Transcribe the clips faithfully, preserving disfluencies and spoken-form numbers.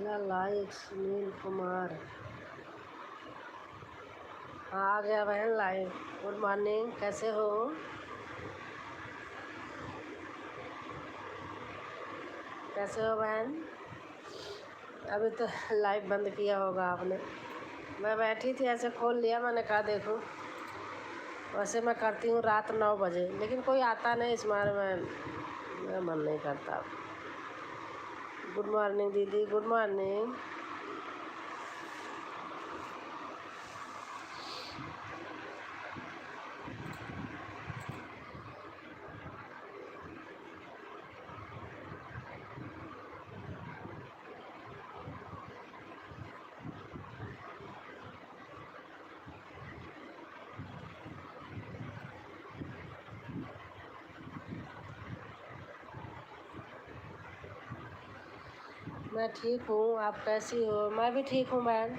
Like सुनील कुमार। हाँ, आ गया बहन live। Good morning, कैसे हो? कैसे हो बहन? अभी तो live बंद किया होगा आपने। मैं बैठी थी, ऐसे खोल लिया, मैंने कहा देखूँ। वैसे मैं करती हूँ रात नौ बजे, लेकिन कोई आता नहीं, इस मारे मैं, मेरा मन नहीं करता। Good morning दीदी, good morning। मैं ठीक हूँ, आप कैसी हो? मैं भी ठीक हूँ बहन।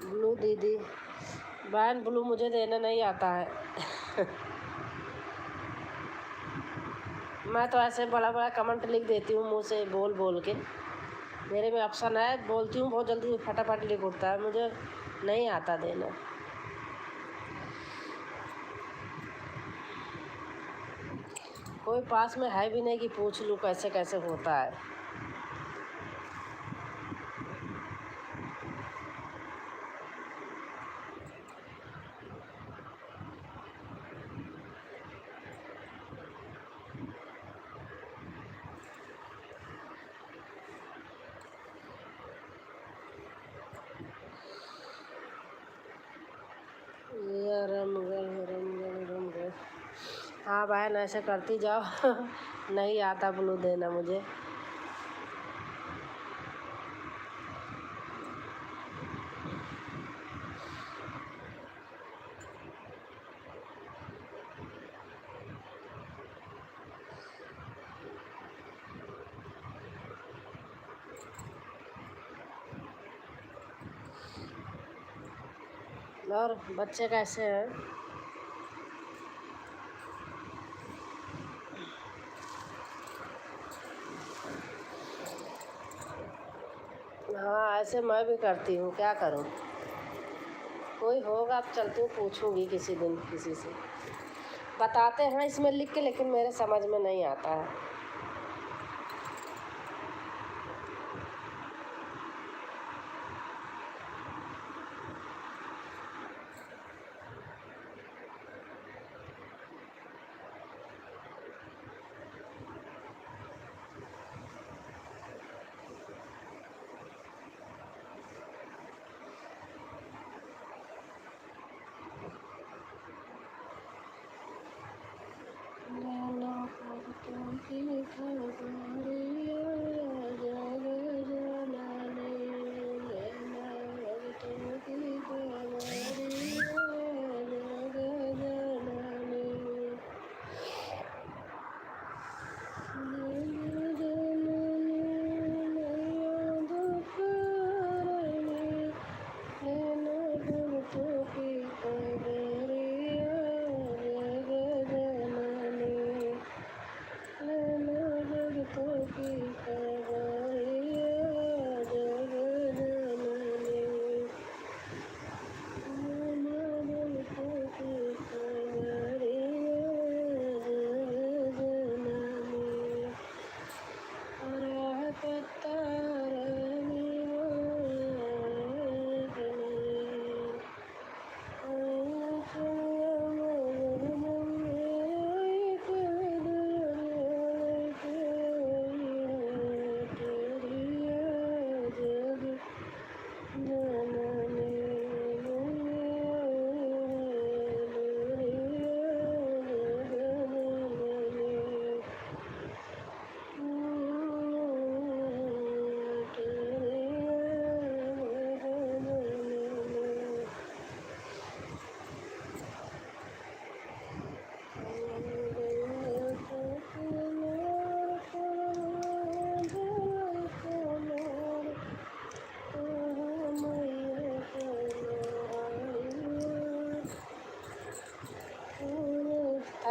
Blue दीदी, बहन, blue मुझे देना नहीं आता है। मैं तो ऐसे बड़ा बड़ा comment लिख देती हूँ मुँह से बोल बोल के। मेरे में option है, बोलती हूँ बहुत जल्दी, फटाफट लिख उठता है, मुझे नहीं आता देना। कोई पास में है भी नहीं कि पूछ लूँ कैसे कैसे होता है। या रम गए, रम गए, रम गए। हाँ बहन, ऐसे करती जाओ। नहीं आता blue देना मुझे। और बच्चे कैसे हैं? हाँ, ऐसे मैं भी करती हूँ, क्या करूँ? कोई होगा, अब चलती हूँ, पूछूँगी किसी दिन किसी से। बताते हैं इसमें लिख के, लेकिन मेरे समझ में नहीं आता है।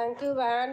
Thank you बहन।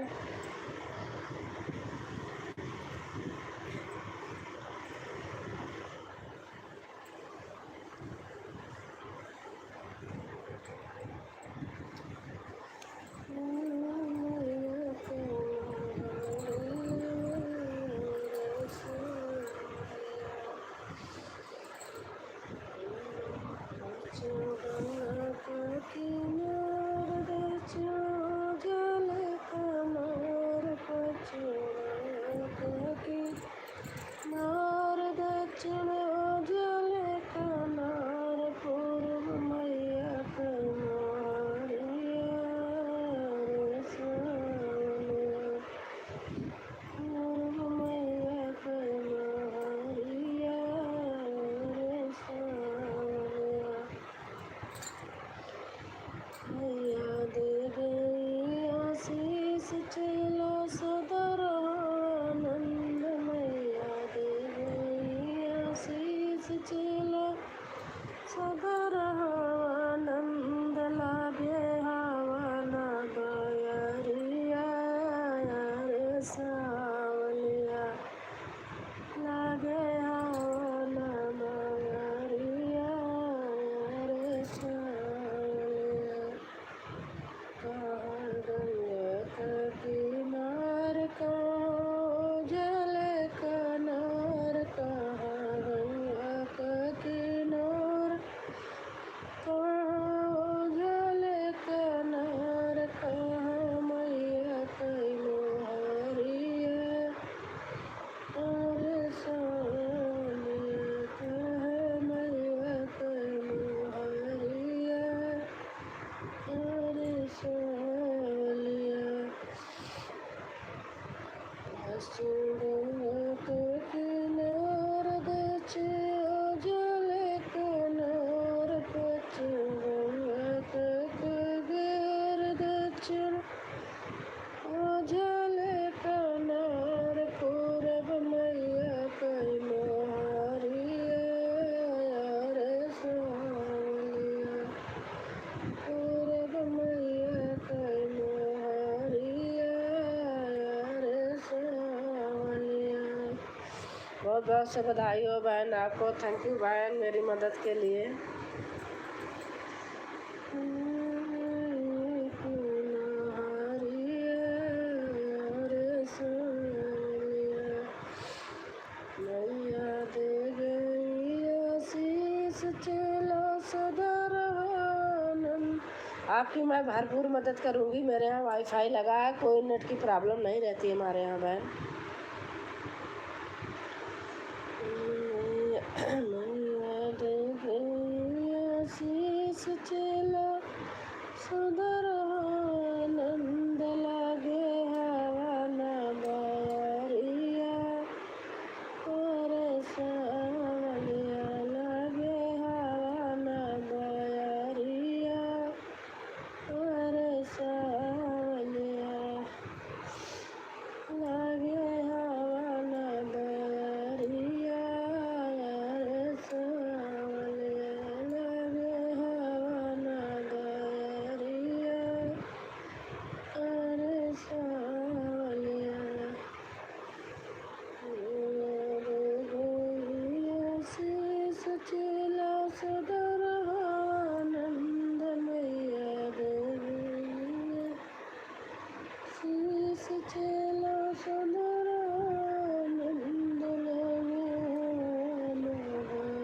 नार दक्षिण उजल कनार, पूरब मइया कै महरिया रे सावलिया। पूरब मइया कै महरिया रे सावलिया। मइया दे गई आशीष चेला सदा रहा आनंद, मइया दे गई आशीष चेला सदा रहा आनंद, लागे हवा ना बयरिया रे सावलिया। लागे हवा ना बयरिया रे सावलिया। कहाँ गंगा का किनार, कहाँ उजल कनार, कहाँ गंगा का किनार, कहाँ उजल कनार, कहाँ मइया कै महरिया रे सावलिया, कहाँ मइया कै महरिया रे सावलिया। पश्चिम गंगा के किनार, दक्षिण उजल कनार, पश्चिम गंगा के किनार, दक्षिण उजल कनार, पूरब मइया कै महरिया रे सावलिया। पूरब मइया कै महरिया रे सावलिया। बहुत बहुत से बधाई हो बहन आपको, thank you बहन मेरी मदद के लिए। महरिया रे सावलिया। मइया दे गई आशीष चेला सदा रहा आनंद। आपकी मैं भरपूर मदद करूँगी। मेरे यहाँ वाईफाई लगा है, कोई नेट की प्रॉब्लम नहीं रहती हमारे यहाँ बहन। मइया दे गई आशीष चेला सदा रहा आनंद, लागे हवा ना बयरिया रे सावलिया, लागे हवा ना बयरिया रे सावलिया। लागे हवा ना बयरिया रे सावलिया, लागे हवा ना बयरिया रे सावलिया। आशीष चेला सदा रहा आनंद, मइया दे गई आशीष चेला सदा रहा आनंद, लागे हवा ना बयरिया।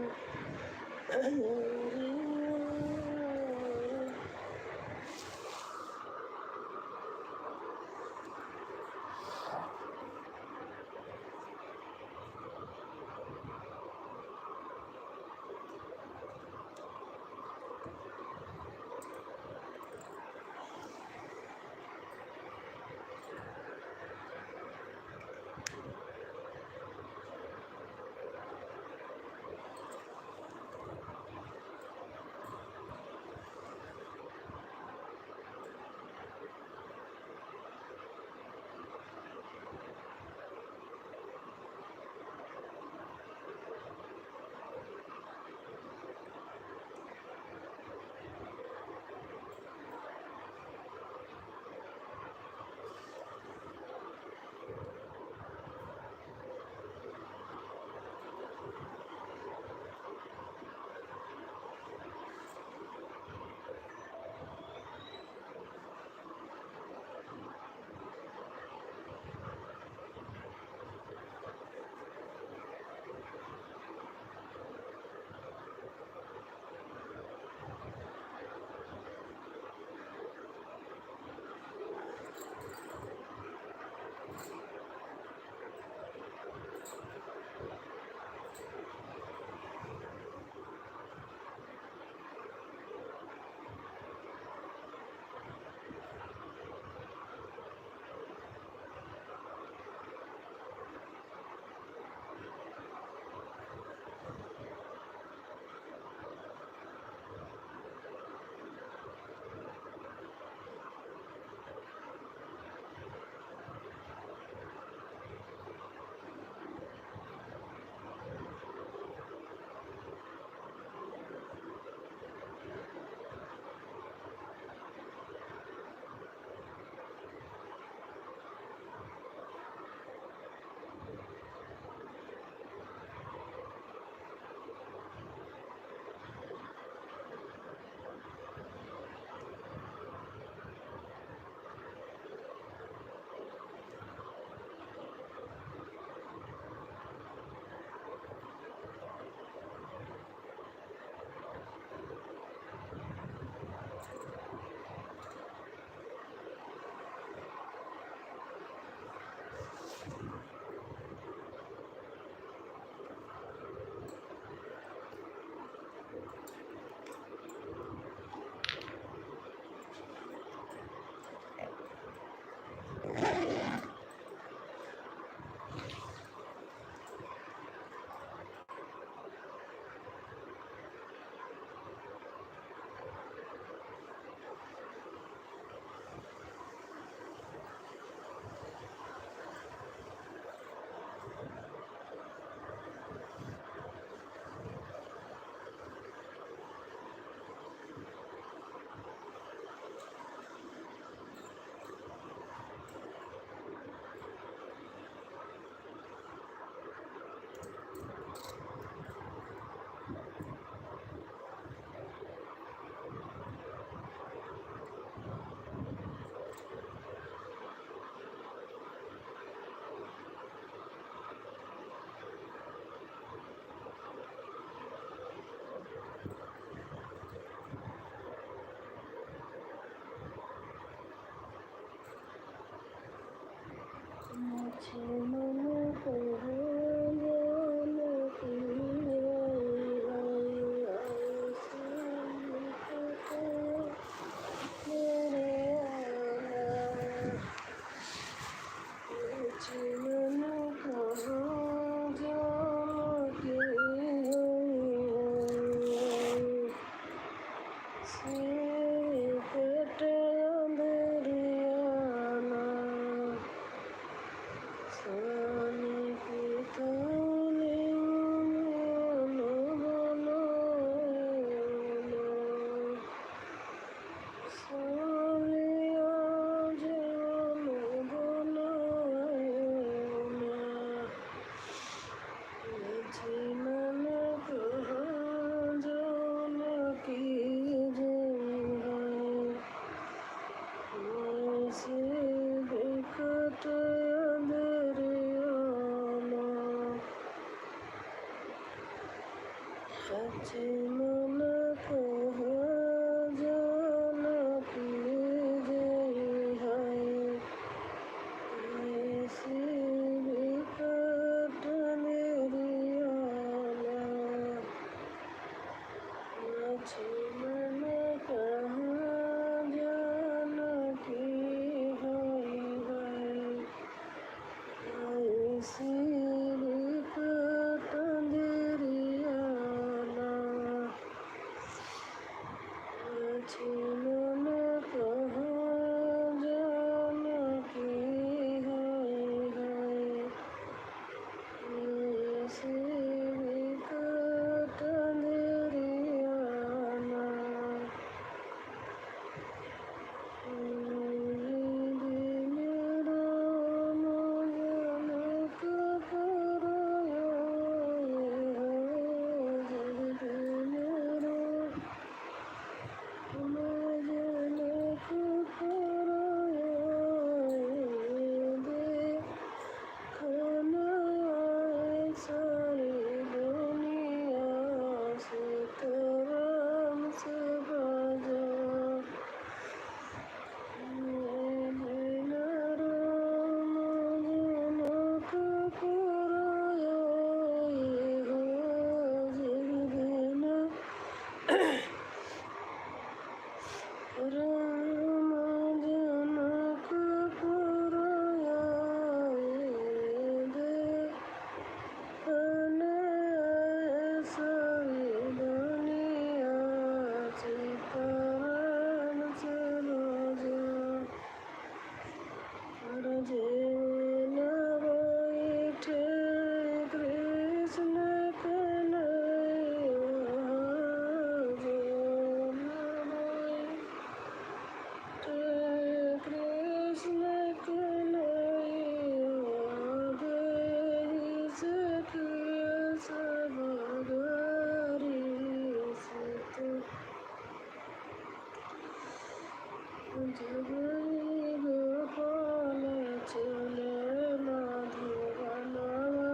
गोपाल चले मधुबनवा,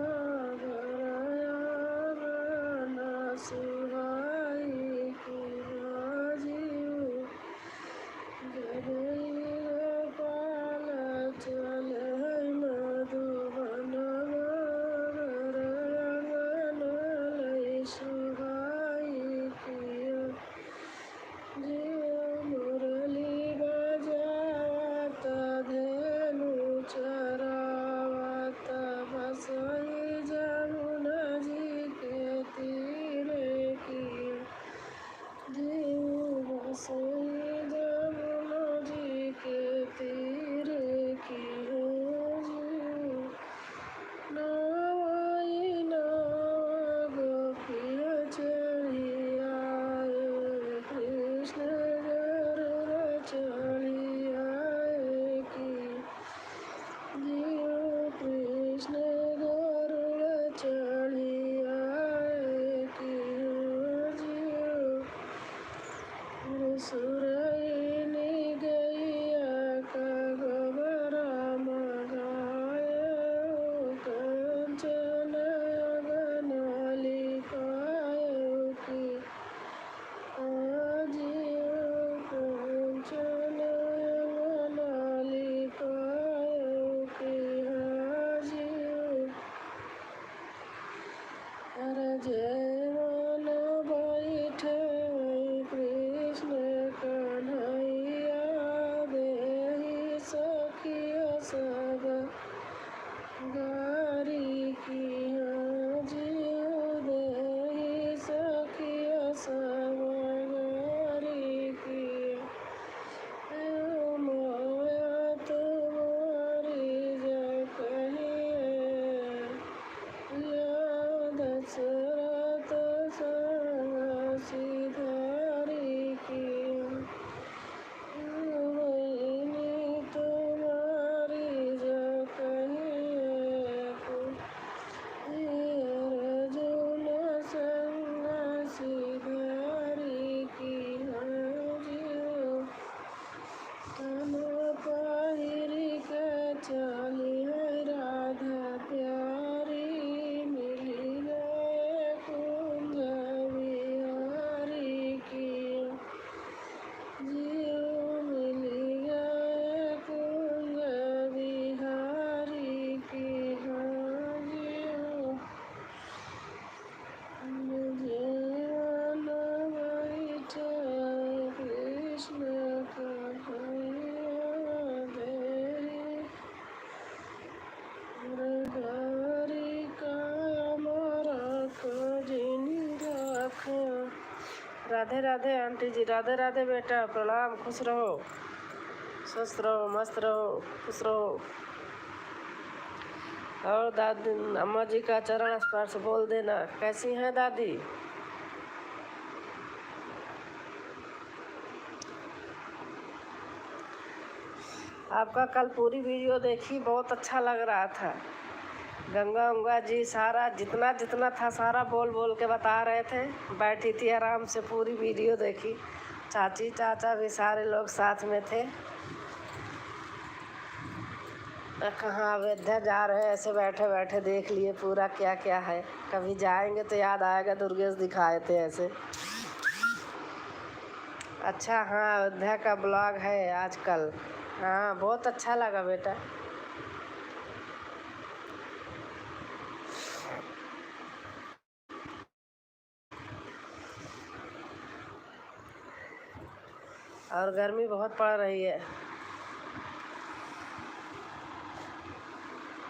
घर आंगन सुहाई किया जीव। जगई गोपाल चले मधुबनवा, घर आंगन लई सुहाई किया। जीव मुरली बजावत, धेनु चरावत, बसई जमुना जी के तीरे किया। जीव बसई जमुना जी के तीरे किया। जीव नवई नव गोपिया चढ़ी आए, कृष्ण गरुड़ चढ़ी आए कि। जीव कृष्ण गरुड़ चढ़ी आए कि। जीव सुरैनी गैया का गोबरा मगायो, कंचन अंगना लिपायो कि। आजियो कंचन अंगना लिपायो कि। आजियो अरे जेवन बैठे कृष्ण कन्हैया, देहि सखिया सब गारी किया। जीव देहि सखिया सब गारी किया। माया तुम्हारी जा कहिए, या दशरथ संग सिधारी किया। बहिनी तुम्हारी जा कहिए, अर्जुन संग सिधारी किया। जीव तन पहिरि के चली है राधा प्यारी, मिलि गए कुंज बिहारी की। जीव मिलि गए कुंज बिहारी की। हाँ जीव। जीवन बैठे कृष्ण कन्हैया, देहि गारी का अमर जिनि राख। राधे राधे आंटी जी, राधे राधे बेटा, प्रणाम, खुश रहो, स्वस्थ रहो, मस्त रहो, खुश रहो। और दादी, अम्मा जी का चरण स्पर्श बोल देना। कैसी हैं दादी? आपका कल पूरी वीडियो देखी, बहुत अच्छा लग रहा था। गंगा उंगा जी सारा जितना जितना था, सारा बोल बोल के बता रहे थे। बैठी थी आराम से, पूरी वीडियो देखी। चाची चाचा भी सारे लोग साथ में थे। कहाँ अयोध्या जा रहे हैं, ऐसे बैठे बैठे देख लिए पूरा क्या क्या है। कभी जाएंगे तो याद आएगा, दुर्गेश दिखाए थे ऐसे। अच्छा, हाँ, अयोध्या का ब्लॉग है आजकल। हाँ, बहुत अच्छा लगा बेटा। और गर्मी बहुत पड़ रही है,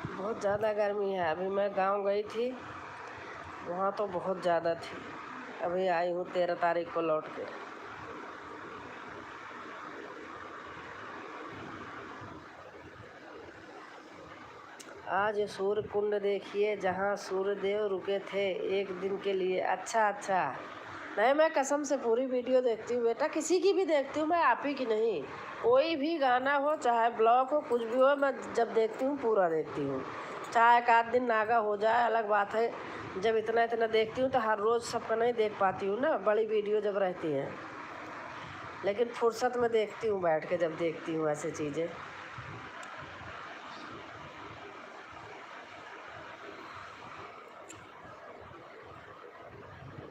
बहुत ज़्यादा गर्मी है। अभी मैं गांव गई थी, वहाँ तो बहुत ज़्यादा थी। अभी आई हूँ तेरह तारीख को लौट के। आज सूर्य कुंड देखिए, जहाँ सूर्य देव रुके थे एक दिन के लिए। अच्छा, अच्छा। नहीं, मैं कसम से पूरी वीडियो देखती हूँ बेटा, किसी की भी देखती हूँ मैं, आप ही की नहीं। कोई भी गाना हो, चाहे ब्लॉग हो, कुछ भी हो, मैं जब देखती हूँ, पूरा देखती हूँ। चाहे एक आध दिन नागा हो जाए, अलग बात है। जब इतना, इतना देखती हूँ, तो हर रोज़ सबका नहीं देख पाती हूँ ना, बड़ी वीडियो जब रहती है। लेकिन फुर्सत में देखती हूँ बैठ के, जब देखती हूँ ऐसे चीज़ें।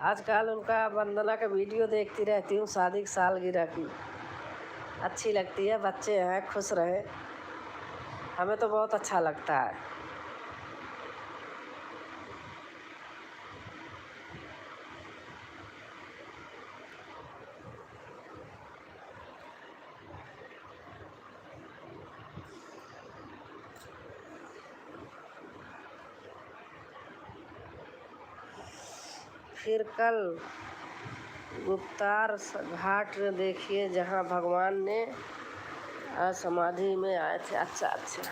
आजकल उनका वंदना का वीडियो देखती रहती हूँ, शादी की सालगिरह की। अच्छी लगती है, बच्चे हैं, खुश रहे, हमें तो बहुत अच्छा लगता है। फिर कल गुप्तार स-, घाट में देखिए, जहाँ भगवान ने, आ, समाधि में आए थे। अच्छा, अच्छा।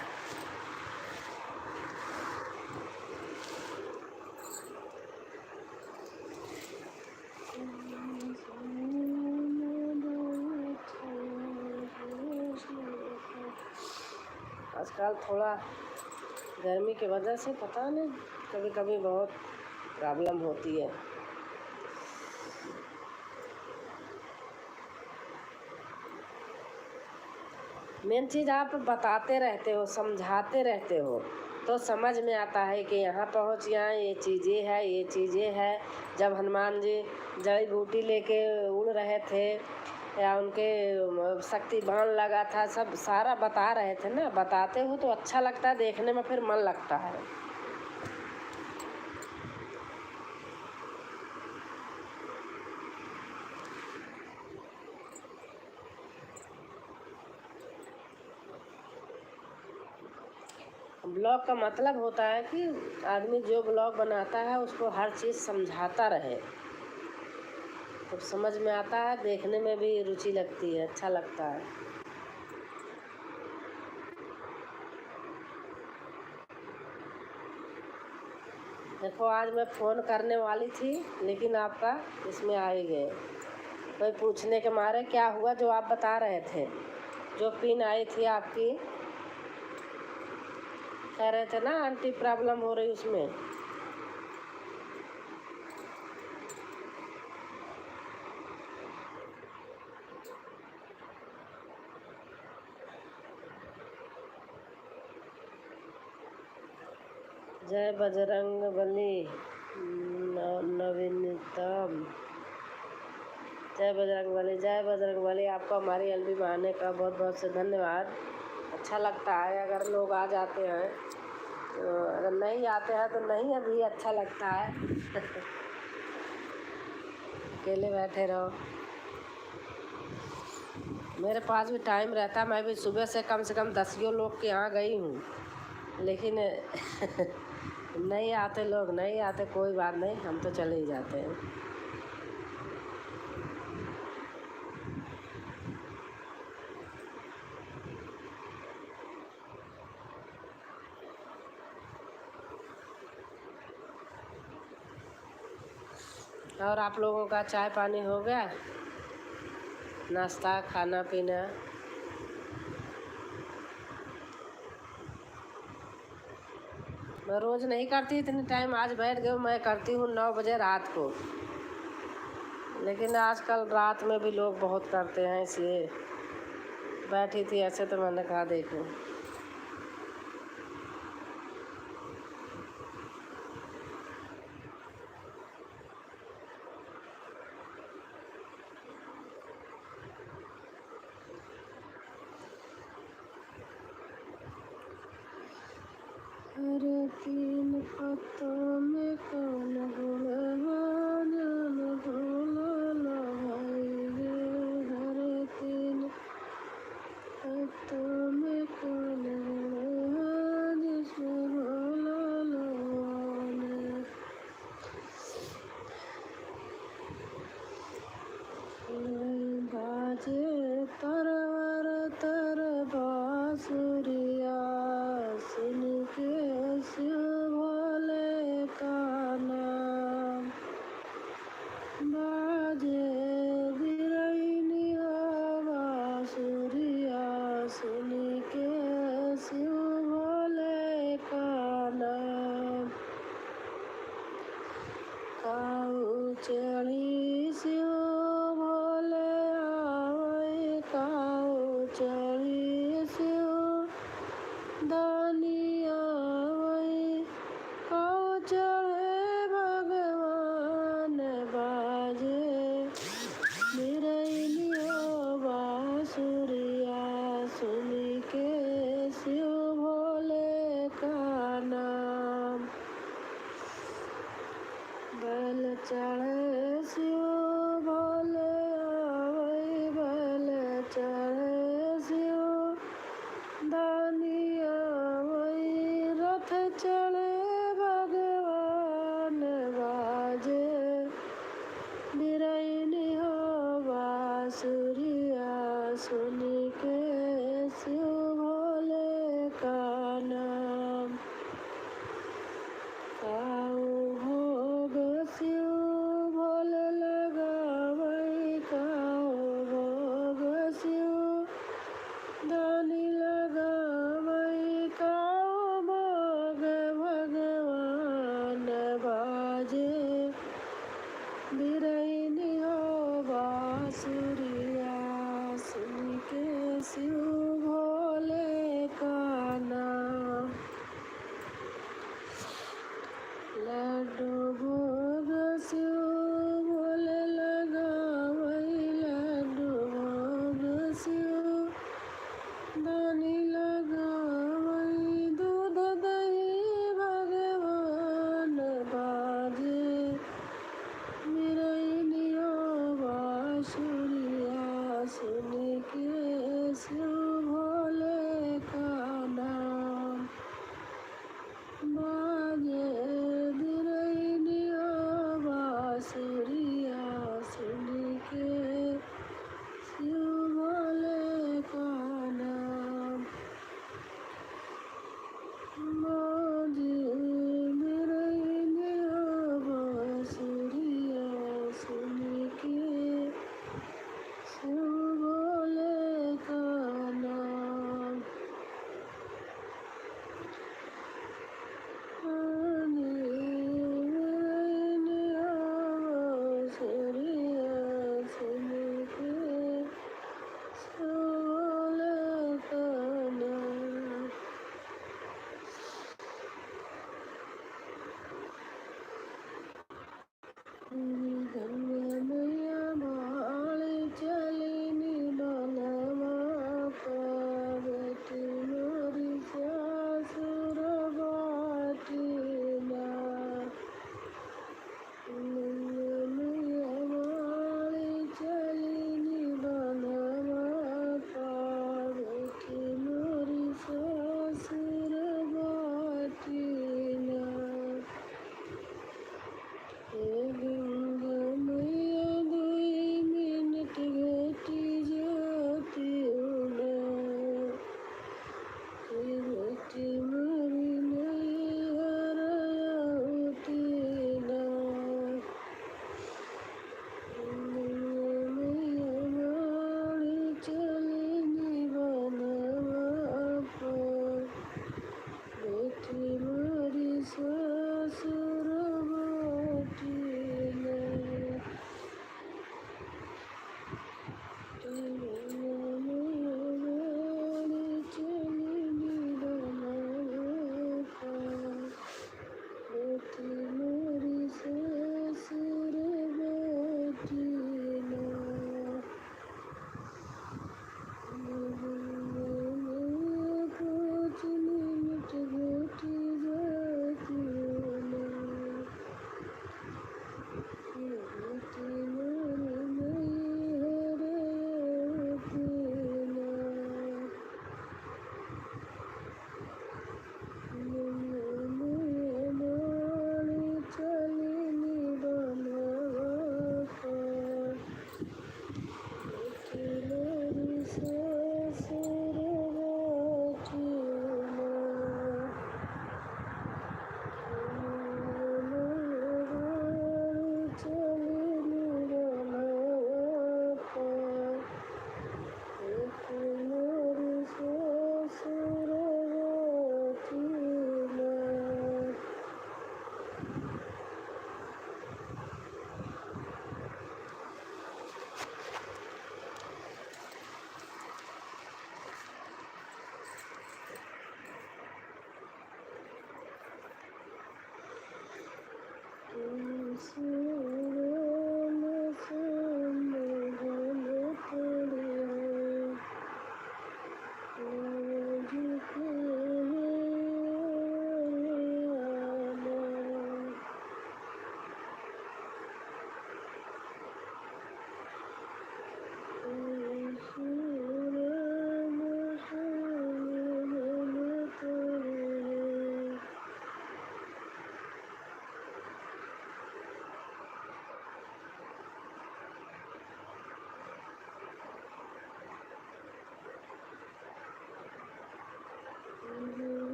आजकल थोड़ा गर्मी के वजह से पता नहीं, कभी-कभी बहुत problem होती है। Main चीज़, आप बताते रहते हो, समझाते रहते हो, तो समझ में आता है कि यहाँ पहुँच गया, ये चीज़ें है, ये चीज़ें है। जब हनुमान जी जड़ी बूटी लेके उड़ रहे थे, या उनके, अ, शक्ति बाण लगा था, सब सारा बता रहे थे ना। बताते हो तो अच्छा लगता है, देखने में फिर मन लगता है। Vlog का मतलब होता है कि आदमी जो vlog बनाता है, उसको हर चीज़ समझाता रहे, तब समझ में आता है, देखने में भी रुचि लगती है, अच्छा लगता है। देखो, आज मैं phone करने वाली थी, लेकिन आपका इसमें आ ही गए। कोई पूछने के मारे, क्या हुआ जो आप बता रहे थे, जो pin आई थी आपकी, कह रहे थे ना, aunty, problem हो रही उसमें। जय बजरंग बली, न-, नवीनतम। जय बजरंग बली, जय बजरंग बली। आपको हमारी LB में आने का बहुत बहुत से धन्यवाद। अच्छा लगता है अगर लोग आ जाते हैं, तो अगर नहीं आते हैं तो नहीं अभी अच्छा लगता है। अकेले बैठे रहो। मेरे पास भी time रहता, मैं भी सुबह से कम से कम दसियों लोग के यहाँ गई हूँ, लेकिन नहीं आते लोग, नहीं आते, कोई बात नहीं, हम तो चले ही जाते हैं। और आप लोगों का चाय पानी हो गया, नाश्ता, खाना पीना? मैं रोज नहीं करती इतने time, आज बैठ गए। मैं करती हूँ नौ बजे रात को, लेकिन आजकल रात में भी लोग बहुत करते हैं, इसलिए बैठी थी ऐसे, तो मैंने कहा देखो। हर तीन पत्तों में कौन गुण है, जान भोला लो भाई रे। हर तीन पत्तों में कौन गुण है, जिसमें भोला लो भाई रे। बाजे तरवर तर बांसुरिया, सुन के शिव भोले का नाम। सुनि के शिव भोले का नाम। काउ भोग शिव भोले लगावै, काउ भोग शिव दानी लगावै, काउ भोग भगवान बाजे। बिरैनी हो बाँसुरिया सुनि के शिव भोले का नाम। लड्डू भोग शिव भोले लगावै, लड्डू भोग शिव दानी लगावै, दूध दही भगवान बाजे। बिरैनी हो बाँसुरिया सुनि के शिव भोले का नाम। बाजे बिरैनी हो बाँसुरिया सुनि के शिव भोले का नाम। बाजे बिरैनी हो बाँसुरिया सुनि के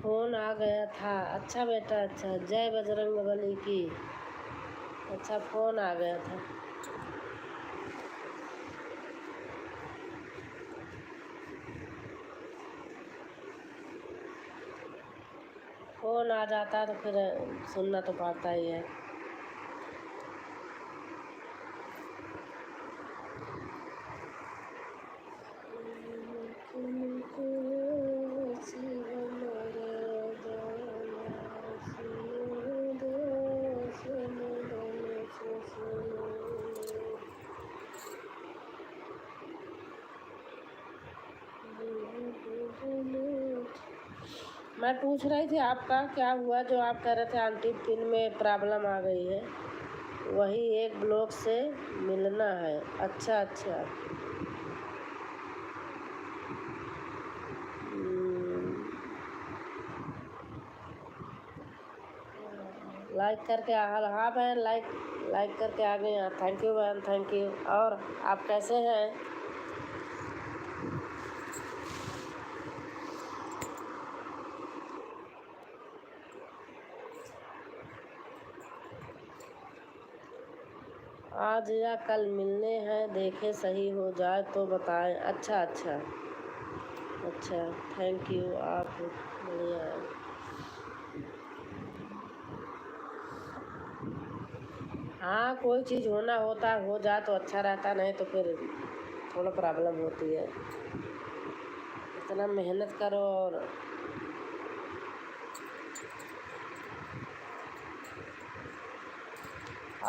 फोन आ गया था। अच्छा बेटा, अच्छा। जय बजरंग बली की। अच्छा, फोन आ गया था। फोन आ जाता है तो फिर सुनना तो पड़ता ही है। मैं पूछ रही थी आपका क्या हुआ, जो आप कह रहे थे आंटी पिन में प्रॉब्लम आ गई है, वही एक ब्लॉक से मिलना है। अच्छा, अच्छा। हम्म। लाइक करके आ, हाँ बहन, लाइक, लाइक करके आ गए हैं। थैंक यू बहन, थैंक यू। और आप कैसे हैं? आज या कल मिलने हैं, देखें सही हो जाए तो बताएं। अच्छा, अच्छा, अच्छा, थैंक यू। आप बढ़िया हैं। हाँ, कोई चीज़ होना होता, हो जाए तो अच्छा रहता, नहीं तो फिर थोड़ा प्रॉब्लम होती है। इतना मेहनत करो और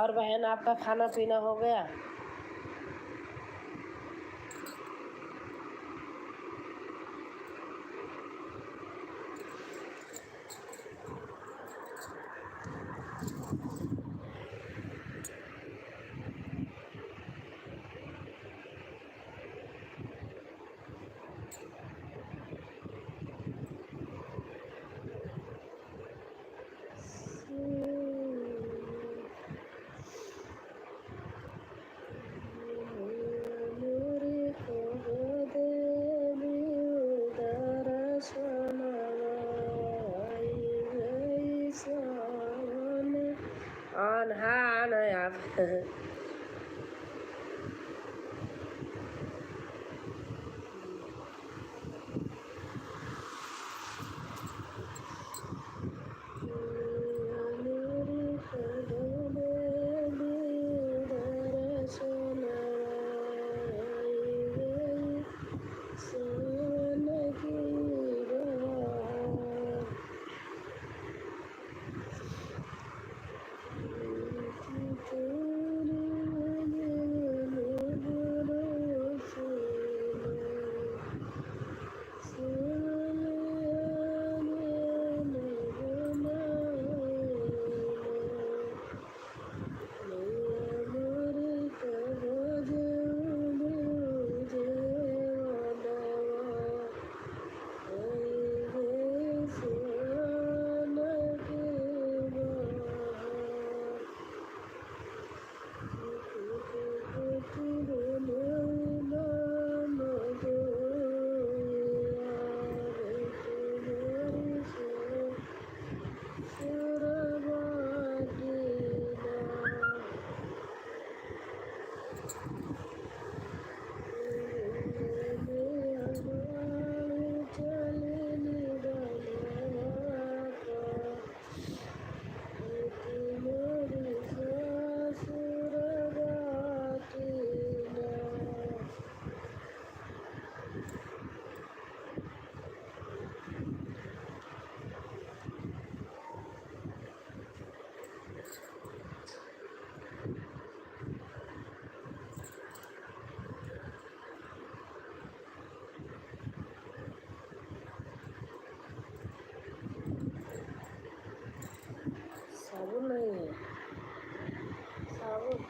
और बहन, आपका खाना पीना हो गया? On, हाँ, on है आप। साबुन नहीं है, साबुन।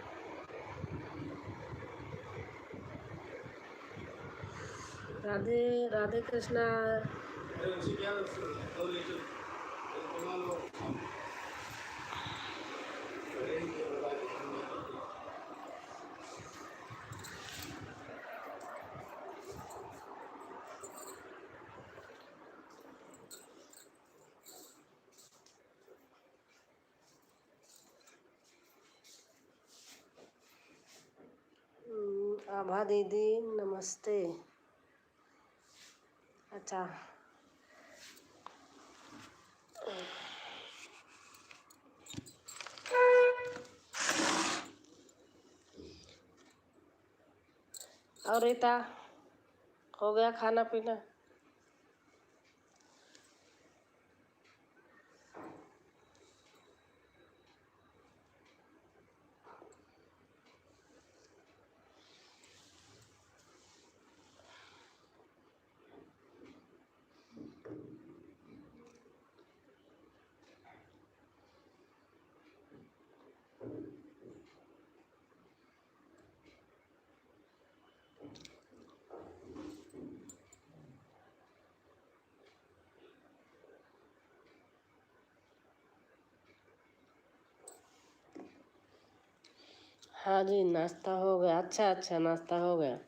राधे, राधे कृष्णा। हम्म, आभा दीदी, नमस्ते। अच्छा। और रीता, हो गया खाना पीना? हाँ जी, नाश्ता हो गया। अच्छा, अच्छा, नाश्ता हो गया।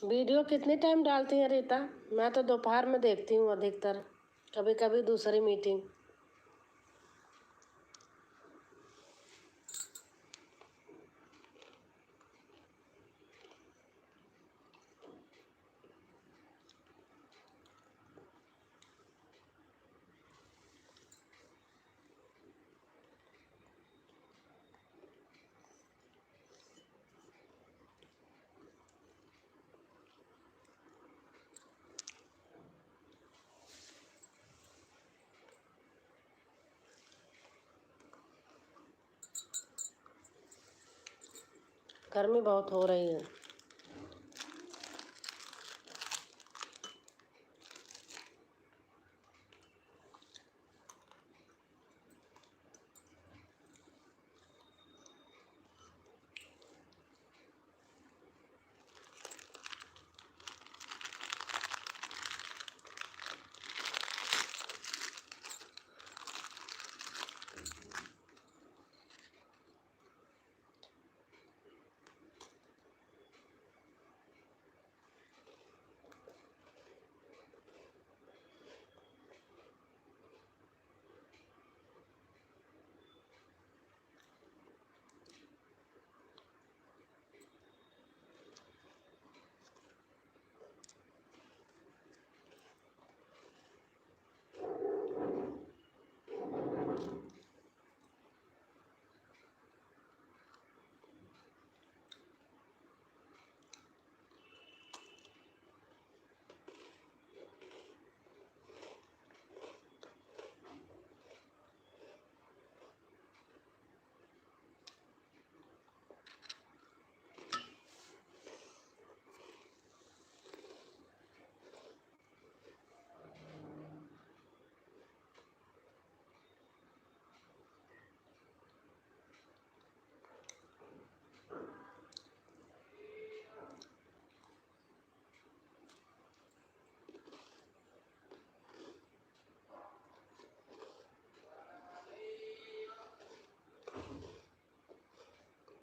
वीडियो कितने टाइम डालती हैं रीता? मैं तो दोपहर में देखती हूँ अधिकतर, कभी-कभी दूसरी मीटिंग। गर्मी बहुत हो रही है।